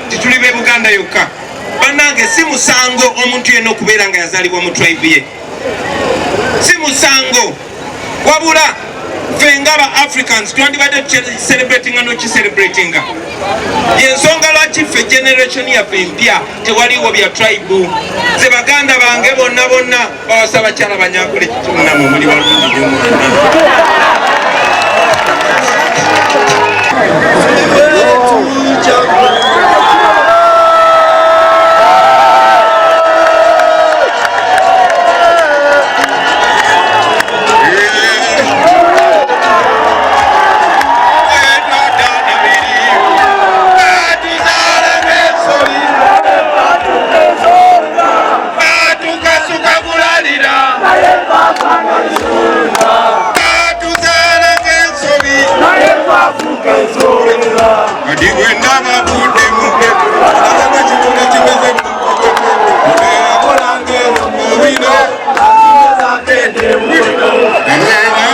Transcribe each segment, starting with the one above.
Nti tuli be Buganda yokka. Bannange, si musango omuntu yenna okubeera nga yazaalibwa mu tribe ye, si musango. Wabula ffe nga ba Africans twandibadde tucelebratinga n'okicelebratinga. Yensonga lwaki ffe generation yaffe empya tewaliwo bya tribe. Ze baganda bange bonna bonna bawasa bakyala Banyankole. Kitunamwe muli balungi nnyo mwana.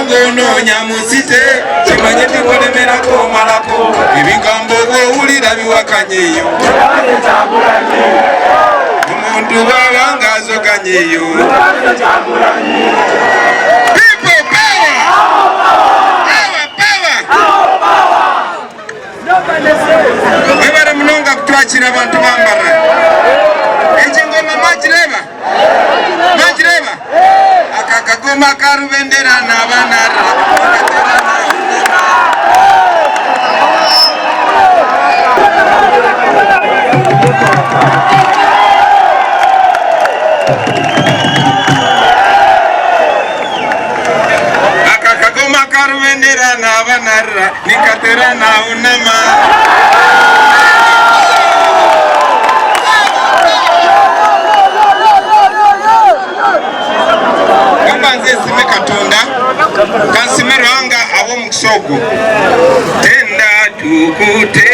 Onoonya musite kimanye tikolemerako omalako ebigambo bwowulira biwakanyeyo omuntu bwaba ng'azoganyeyo. People power! Power, power! Mwebale munonga kutwakira abantu bambara ekingoma. Mwakireba, mwakireba aka kagoma ka Rubendera n'abanara. Aka kagoma ka Rubendera n'abanara nikatera naunama. Gamba nze nsime Katonda, kansime Ruhanga ab'omukisa ogwo. Tenda tukute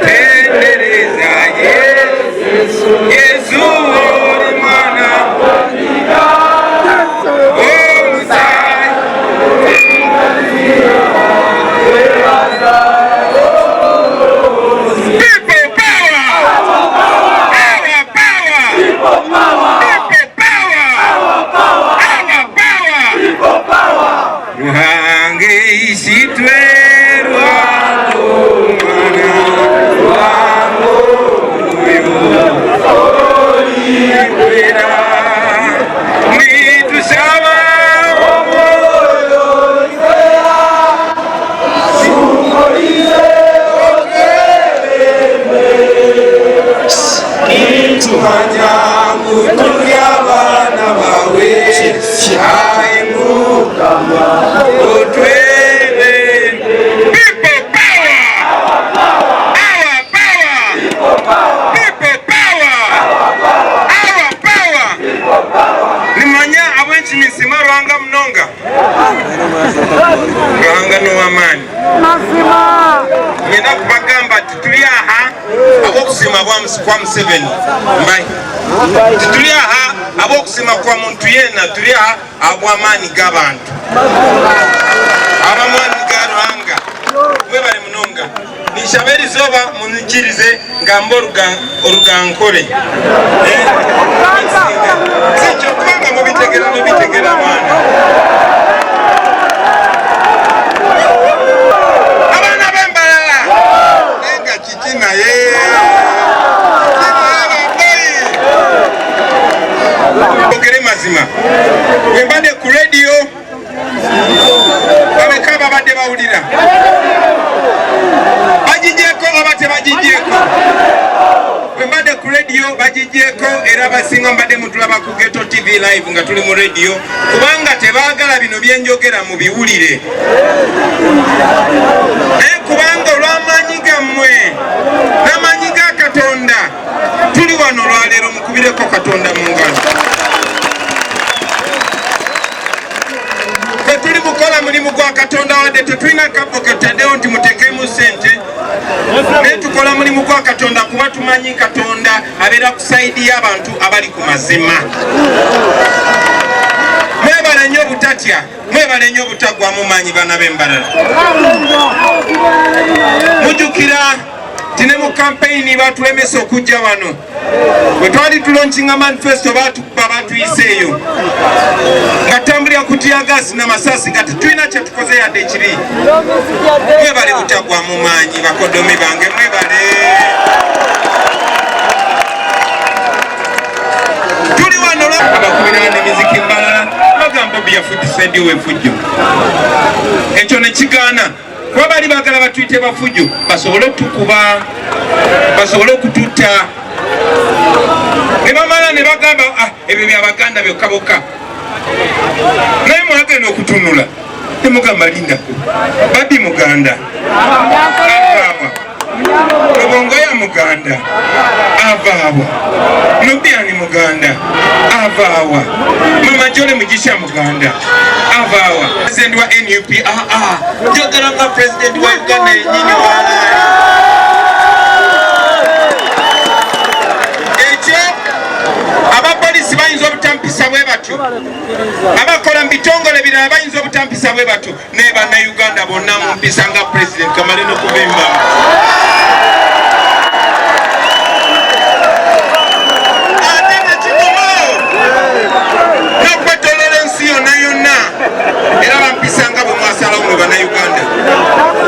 tendereza Yesu, Yesu oli mwana omusaayi. People power! Our power! People power! Our power! Ruhange isitwe rwango mwana rwango uyu olikwera nitusaba omwoyo. Tumanya ngu turi abaana bawe, ayi Mukama otwebe. People power! Our power! People power! Our power! Nimanya abwenki nisima Ruhanga munonga. Ruhanga n'ow'amaani. Ngenda kubagamba nti tuli aha ab'okusima kwa Museveni mbai, tituli aha ab'okusima kwa muntu yena. Tuli aha abw'amaani g'abantu, ab'amaani ga Ruhanga. Mwebale munonga. Nishaba erizoba munyikirize ngamba Orugankore. Eh, sikyo? Kubanga mubitegera, mubitegera mwana. Abaana b'Embalala nenga kiki naye, kiki naye bambayi ogere mazima. Bwe mbadde ku radio, bameka babadde bawulira? Bagigyeko oba tebagigyeko? Bwe mbadde ku radio bagigyeko, era abasinga mbadde mutulaba ku Ghetto TV live nga tuli mu radio, kubanga tebaagala bino byenjogera mubiwulire. Naye kubanga olw'amaanyi gammwe n'amaanyi ga Katonda tuli wano olwaleero, mukubireko Katonda mu ngalo. Ffe tuli mukola mulimu gwa Katonda, wadde tetulina kafo ketutaddewo nti mutekemu ssente, naye tukola mulimu gwa Katonda kuba tumanyi Katonda abeera ku side y'abantu abali ku mazima. Mwebale nnyo obutatya, mwebale nnyo obutaggwamu maanyi, baana b'Embalala. Mujjukira Nti ne mu kampeyini batulemesa okujja wano. Bwe twali tulonkinga manifesto batukuba batuyise eyo nga tutambulira ku tiyagasi n'amasasi nga tetulina kye tukoze yadde ekibi. Mwebale butagwa mu maanyi bakodomi bange, mwebale. Tuli wano abakubira n'emiziki mbalala bagamba Bobi yafujjisa endiwo efujjo, ekyo ne kigaana kuba bali baagala batuyite bafujjo basobole otukuba, basobole okututta. Ne bamala ne bagamba ebyo bya Baganda byokka bokka, naye mwagenda okutunula temugamba lindako Babi Muganda avaawa, Lubongoya Muganda avaawa, Nubiani Muganda avaawa, Mama Jole Mugisha Muganda avaawa, president wa NUP njogera nga president wa Uganda yennyini walayi. Ekyo abapoliisi bayinza obutampisa bwe batyo, abakola mu bitongole birala bayinza obutampisa bwe batyo, naye bannayuganda bonna mumpisa nga president kamale n'okuvimba. Ate nekikoma n'okwetoloola ensi yonna yonna era bampisa nga bwe mwasalawo mwe bannayuganda.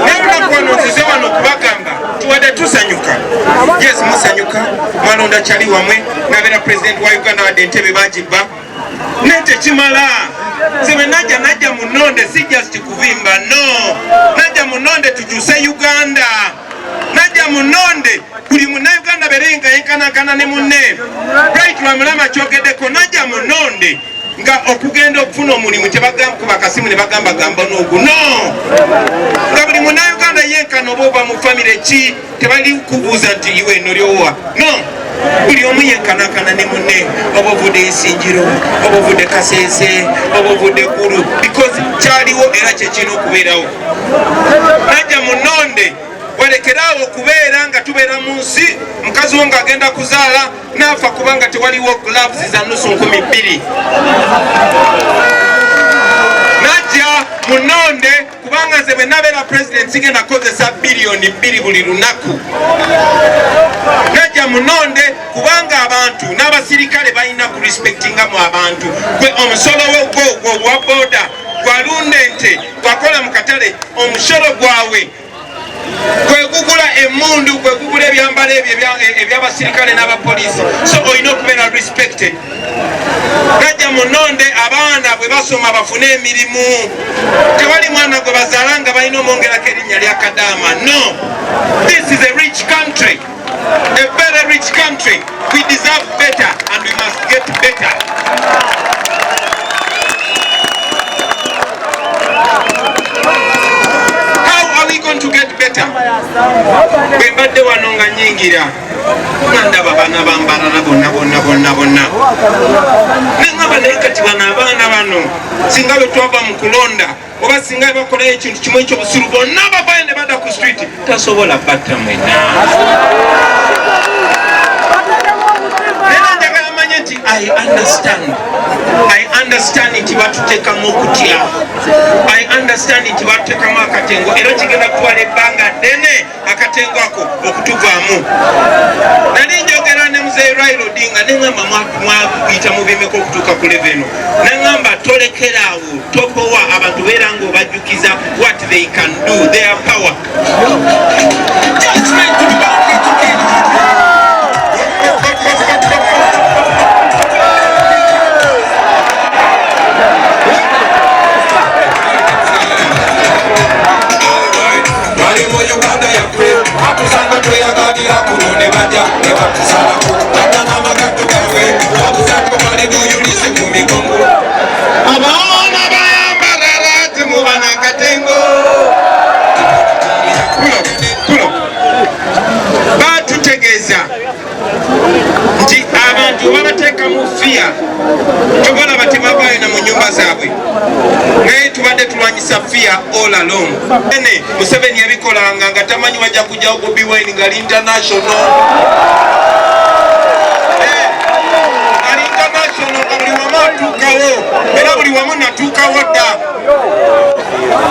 Naye olunaku wano nzize wano okubagamba tuwadde tusanyuka. Yes, musanyuka mwalonda kyali wamwe nabeera president wa Uganda, wadde entebe bagibba naye tekimala. Nze bwe najja najja munonde si just kuvimba, no, najja munonde tukyuse Uganda, najja munonde buli munnayuganda beere nga yenkanankana ne munne. Bright Lwamulama kyogeddeko, najja munonde nga okugenda okufuna omulimu tebagamkuba akasimu ne bagamba gamba n'ogu, no, nga buli munnayuganda yenkana oba ova mu famire ki, tebali kubuuza nti iwe eno lyowa, no, buli omu yenkanankana ne munne, oba ovudde Isinjiro, oba ovudde Kasese, oba ovudde Gulu, because kyaliwo era kyekirina okubeerawo. Najja munonde walekeraawo okubeera nga tubeera mu nsi mukazi wo ng'agenda kuzaala n'afa kubanga tewaliwo gloves za nusu 2000. Najja munonde kubanga nze bwe nabeera president sigenda kukozesa biliyoni 2 buli lunaku. Najja munonde kubanga abantu n'abasirikale balina ku respectingamu abantu. Gwe omusolo wo gwo gwa boda gwalunda ente gwakola mu katale, omusolo gwawe gwe gugula emundu, gwe gugula ebyambalo ebyo eby'abasirikale n'abapoliisi, so olina okubeera respected. Najja munonde abaana bwe basoma bafune emirimu, tewali mwana gwe bazaala nga balina omwongerako erinnya lya Kadaama. No, this is a rich country, a very rich country. We deserve better and we must get better. How are we going to get better? Bwe mbadde wano nga nyingira nga ndaba baana bambalala bonna bonna bonna bonna, neŋŋamba naye kati bano abaana bano singa bwe twava mu kulonda oba singa bakolayo ekintu kimu ekyobusiru bonna bavayo ne badda ku street, tasobola batta mwena. Era njagala manye nti I understand nti batuteekamu okutya, I understand nti batuteekamu akatengo, era kigenda kutwala ebbanga ddene akatengo ako okutuvaamu. Nali njogera ne muzeeyi Raila Odinga neŋŋamba mwakuyita mu bimeka okutuuka ku level eno, neŋŋamba tolekeraawo, tokowa abantu, beera nga obajjukiza what they can do, their power. Judgment to be. Twali mu Uganda yaffe, batusanga tweyagalira kuno ne bajja ne batusalako, bajja n'amagatto gaabwe, babuzaako bali buyulise ku migongo. Abaana bayambalala temuba nakatengo. Pulo batutegeeza nti abantu babateeka mu fear, tobalaba tebavaayo na mu nyumba zaabwe, naye tubadde tulwanyisa fear all along. Ene Museveni yabikolanga nga tamanyi wajja kujjawo Bobi Wine ngali international. Ali international nga buli wamu atuukawo, era buli wamu natuukawo dda.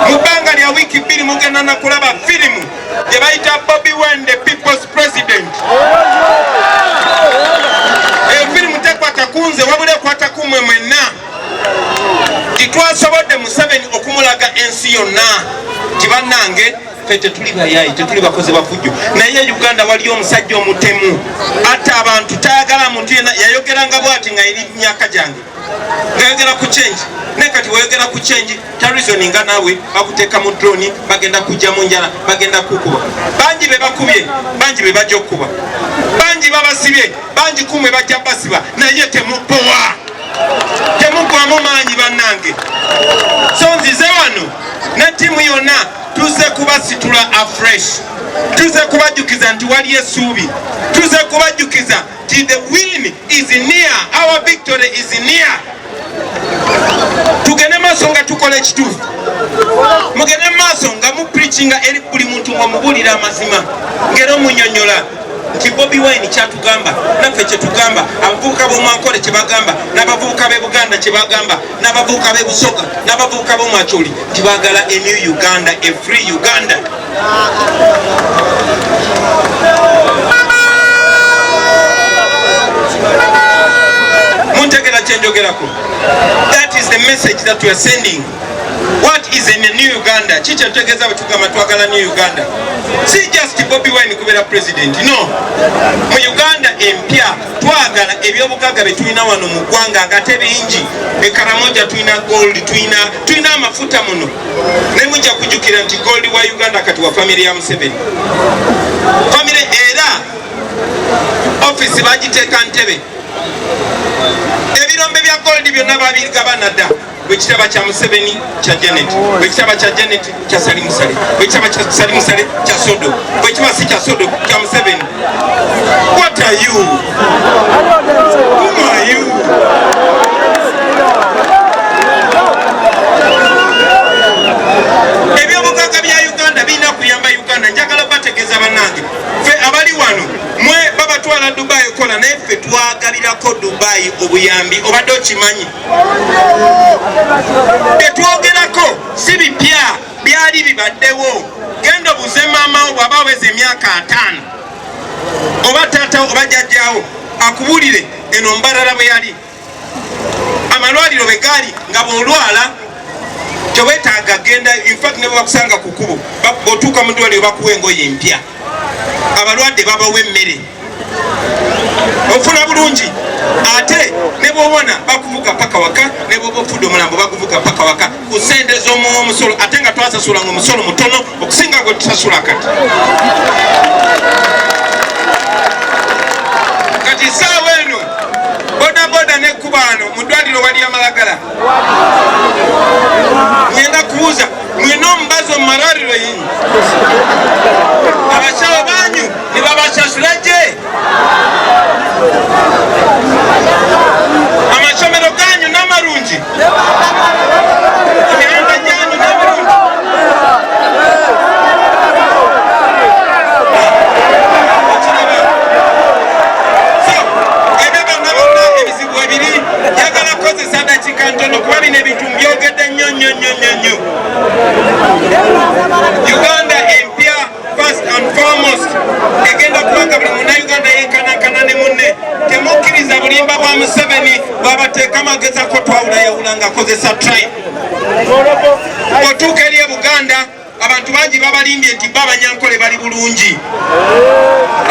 Mu bbanga lya wiiki 2 mugenda nakulaba firimu gye bayita Bobi Wine the People's. ensi yonna nti bannange ffe tetuli bayayi, tetuli bakozi bafujjo, naye Uganda waliyo omusajja omutemu atta abantu, tayagala muntu yenna. Yayogeranga bwati nga eri myaka gyange ngayogera ku change, naye kati weyogera ku change tareasoninga naawe, bakuteeka mu drone, bagenda kujja mu njala, bagenda kukuba. Bangi be bakubye, bangi be bajja okukuba, bangi babasibye, bangi kumwe bajja basiba, naye temupowa, temugwamu maanyi bannange. So nzize wano ne ttiimu yonna tuze kubasitula afresh, tuze kubajjukiza nti wali essuubi, tuze kubajjukiza nti the win is near, our victory is near. Tugende maaso nga tukola ekituufu, mugende maaso nga mupreachinga eri buli muntu, nga mubuulira amazima, ngera omunyonyola nti Bobi Wine kyatugamba naffe kyetugamba, abavubuka b'omwankole kyebagamba, n'abavubuka b'e Buganda kyebagamba, n'abavubuka b'e Busoga, n'abavubuka b'omwacholi nti baagala a new Uganda, a free Uganda. Muntegera kyenjogerako? That is the message that we are sending. What is in a new Uganda? Ki kyetutegeeza bwe tugamba twagala new Uganda? Si just Bobi Wine kubeera president, no. Mu Uganda empya twagala ebyobugagga bye tulina wano mu ggwanga nga tebingi. E Karamoja tulina gold, tulina amafuta muno, naye mujja kujjukira nti gold wa Uganda kati wa famire ya Museveni famire, era offisi bagiteeka Ntebe. Ebirombe bya gold byonna babigabana dda. Bwekitaba kya Museveni kya Janet, bwekitaba kya Janet kya Salim Saleh, bwekitaba kya Salim Saleh kya Sodo, bwekiba si kya Sodo kya Museveni. What are you? Whom are you? Ebyobugagga bya Uganda birina kuyamba Uganda. Njagala bategeeza bannange, ffe abali wano, mwe babatwala Dubai okola, naye ffe twagalirako Dubai obuyambi. Obadde okimanyi? Tetwogerako si bipya, byali bibaddewo. Genda obuze maamawo bw'aba aweza emyaka 50, oba taatawo oba jjajjaawo, akubulire eno Mbarara bwe yali, amalwaliro bwe gaali, nga bw'olwala tewetaaga genda. Infact ne bwe bakusanga ku kkubo, bw'otuuka mu ddwaliro bakuwa engoye empya, abalwadde babawa emmere, ofuna bulungi, ate ne bwobona bakuvuga paka waka, ne bwoba ofudde omulambo bakuvuga paka waka ku sente z'omuwa omusolo, ate nga twasasulanga omusolo mutono okusinga gwe tusasula kati. Kati saawa eno bodaboda nekkubaano mu ddwaliro wali amalagala. Ngenda kubuuza, mwena omubazi omu malwaliro yinyi, abasawo banyu ne babasasula gye, amasomero ganyu n'amarungi, emihanda gyanyu n'amirungi. Okiraba? So ebyo byonna byonna ebizibu ebiri, njagala kukozesa dakiika ntono kuba bino ebintu mbyogedde nnyo nnyo nnyo nnyo nnyo. Uganda empya, first and foremost, egenda kubanga buli munnayuganda yenkanankana ne munne. Temukkiriza bulimba bwa Museveni bwabateekamu agezako twawulayawula ng'akozesa tribe. Bw'otuuka eri e Buganda, abantu bangi babalimbye nti bo Abanyankole bali bulungi.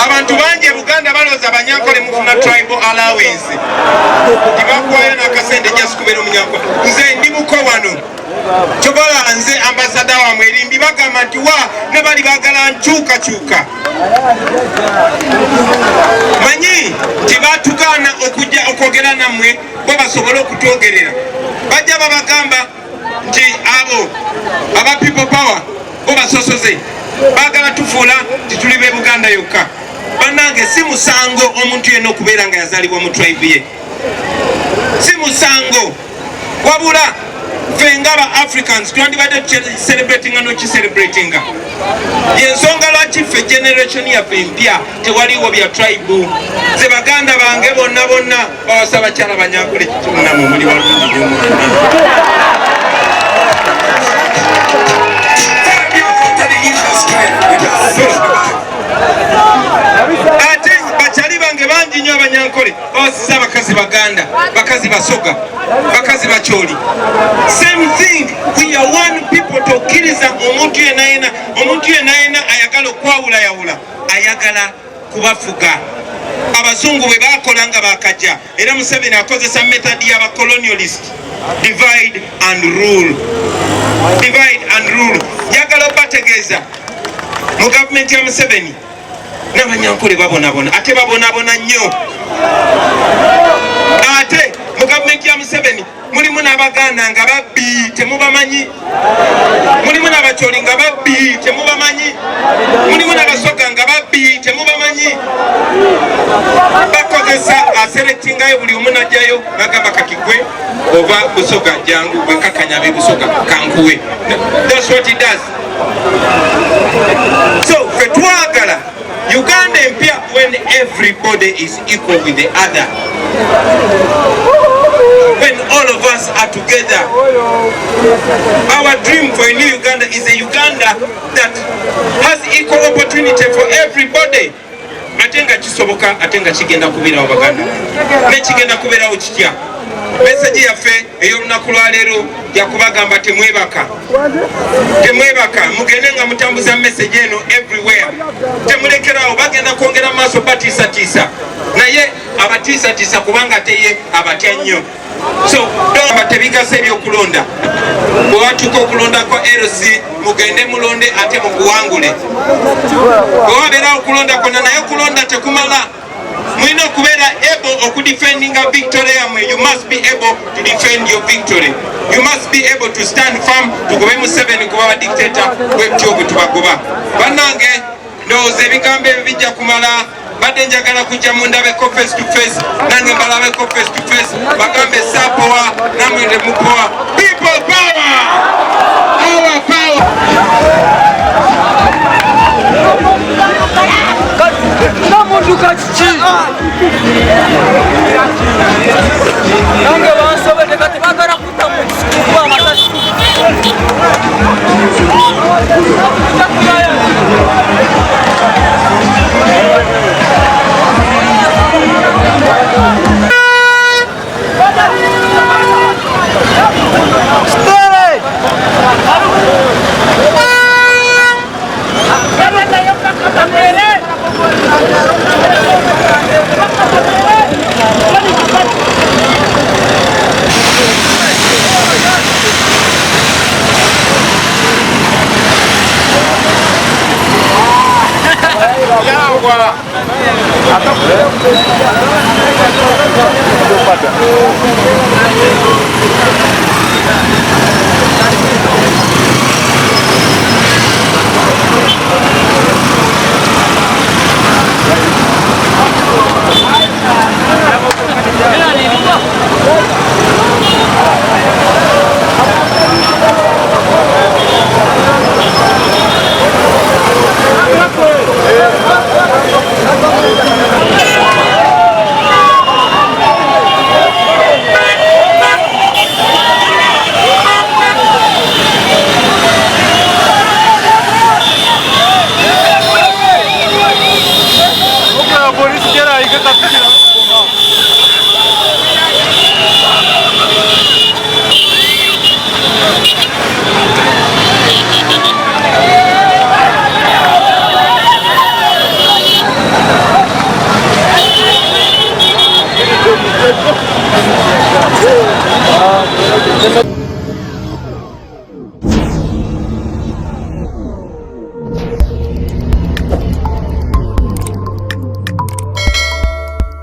Abantu bangi e Buganda balowooza Abanyankole mufuna tribal allowance, nti bakuwayo n'akasente just kubeera Omunyankole. Nze ndi muko wano, kyobalaba nze ambassador wamwe erimbi. Bagamba nti wa ne bali bagala nkyukakyuka. Manyi nti batugaana okujja okwogera nammwe, bo basobole okutwogerera. Bajja babagamba nti abo aba People Power bo basosoze, baagala tufuula nti tuli be Buganda yokka. Bannange, si musango omuntu yenna okubeera nga yazaalibwa mu tribe ye, si musango. Wabula ffe nga ba Africans twandibadde tucelebratinga n'okicelebratinga. Yensonga lwaki ffe generation yaffe empya tewaliwo bya tribe. Ze baganda bange bonna bonna bawasa abakyala Banyankole, kitunamwe muli balungi nnyo mwena. Ate bakyali bange bangi nnyo Abanyankole bawasiza abakazi Baganda, bakazi Basoga, bakazi Bacholi. Same thing, we are one people together. Tetukkiriza omuntu yenna yenna, omuntu yenna yenna ayagala okwawulayawula, ayagala kubafuga. Abazungu bwe bakola nga bakajja, era Museveni akozesa method y'aba colonialist, divide and rule, divide and rule. Njagala obategeeza mu gavumenti ya Museveni n'Abanyankole babonabona, ate babonabona nnyo. Ate mu gavumenti ya Museveni mulimu n'Abaganda nga babbi, temubamanyi. Mulimu n'Abacholi nga babbi, temubamanyi. Mulimu n'Abasoga nga babbi, temubamanyi. Bakozesa aselectingayo buli omu najjayo nagamba kati gwe ova Busoga jangu gwekakanya be Busoga kankuwe. That's what it does. So ffe twagala Uganda empya when everybody is equal with the other, when all of us are together. Our dream for a new Uganda is a Uganda that has equal opportunity for everybody. Ate nga kisoboka, ate nga kigenda kubeerawo. Baganda, nekigenda kubeerawo kitya? Message yaffe ey'olunaku lwaleero yakubagamba temwebaka, temwebaka, mugende nga mutambuza message eno everywhere, temulekerawo. Bagenda kwongera maaso batiisatiisa, naye abatiisatiisa kubanga ate ye abatya nnyo. So gamba tebigasa ebyokulonda. Bwe watuuka okulonda kwa LC, mugende mulonde ate mukuwangule. Bwe wabeerawo okulonda kwonna, naye okulonda tekumala, mulina okubeera able okudefendinga victory yammwe. You must be able to defend your victory. You must be able to stand firm. Tugobe Museveni kuba ba dictator bwetyo bwe tubagoba. Bannange, ndowooza ebigambo ebyo bijja kumala. Badde njagala kujja mundabeko face to face, nange mbalabeko face to face, bagambe sapowa namwe temupowa. People power, our power. Namunduka kiki nange bansobedde kati bagala kutta kuba amasasi.